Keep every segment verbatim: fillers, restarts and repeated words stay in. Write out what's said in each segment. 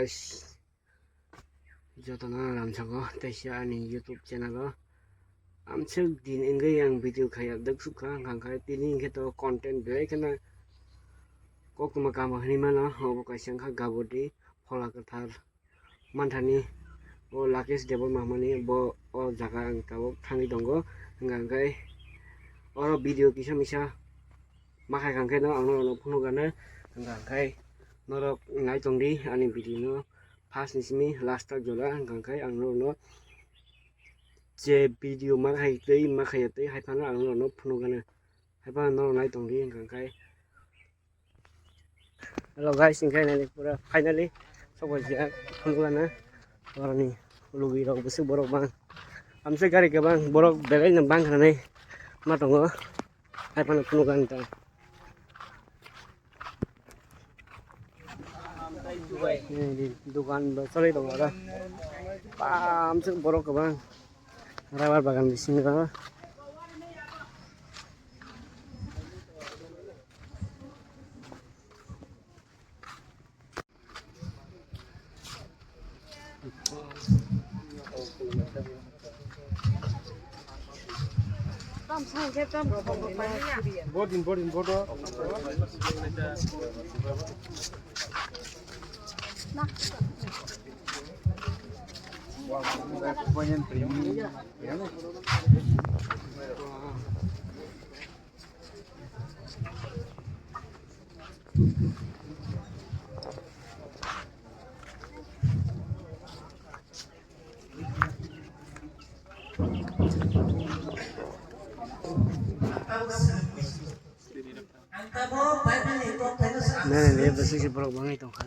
Guys, jotono lamsago teisa ani YouTube channel o. Amswk din wngwi ang video khaiya dwk sukha, hwnkha khe tini hwnkhe to content belai kheno koktwma kamo hinwi mano, obo kaisa wngkha Gabodi Phola Kwthar manthani o Lakesh Debbarma hwnmani bo o jaga ang tabuk thangwi tongo. Hwnkha khe oro video kisa misa ma khai kha khe no ang norokno phunukgano, hwnkha khe norok nai tongdi ani video no first ni simi last tak jora, hwnkha khe ang norokno je video ma khai tei ma khaiya tei hai phano ang norokno phunukgano, hai phano norok nai tongdi, hwnkha khe. Hello guys, hwnkhe nini pura finally sokphaijak phunukgana oroni lugui rok bwswk borok bang. Amswk gari kwbang borok belai no bang khanani ma tongo. Hai phano phunukgani ta. Nini dukan bo cholai tongo oro. Bamswk borok kwbang. Rubber bagan bisingo. Bodin, bodin, bodo. Nene, nene, bwswk se borok bangwi tongkha.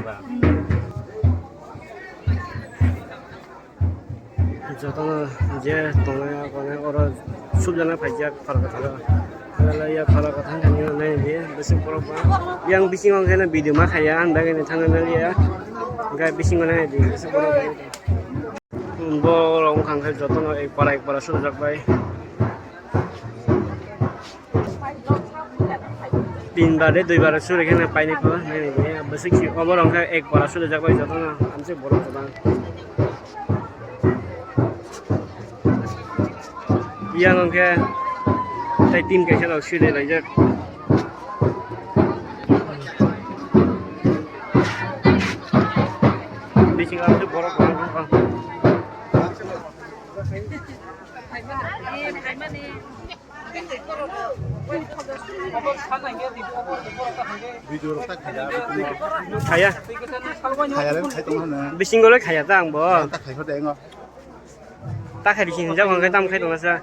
Ba. Jotono je tongnai abo oro subjana phaijak pharkatha. Hala ya pharkatha thani nai di bisi borok ba. Yang bisingo khe video ma khaya ang dagini thangna liya. Ga bisingo nai di bisi borok ba. Borok wngkha khe jotono ek para ek para sujak bai. Tin bar de dui bar suri khe paini pho nai ni bwswk si obo rok khe ek para suri jak bai jotono amswk borok kwbang. Yang hwnkhe tei tin kaisa rok suri laijak. Bisingo amswk borok kwbang. Khaya. Khaya le khai tong hano. Bisingo le khaya ta ang bo. Ta khai kho de ngo. Ta khai bising hinjak hwnkhe tam khai tong sa.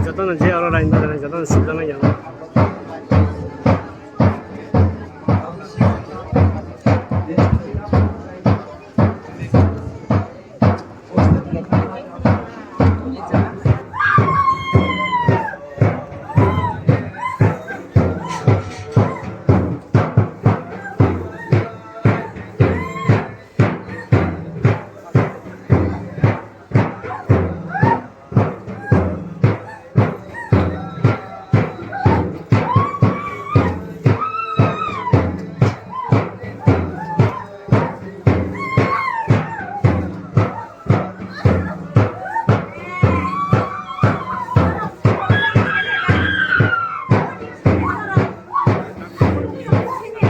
Jotono je oro line ba jotono sujana ya.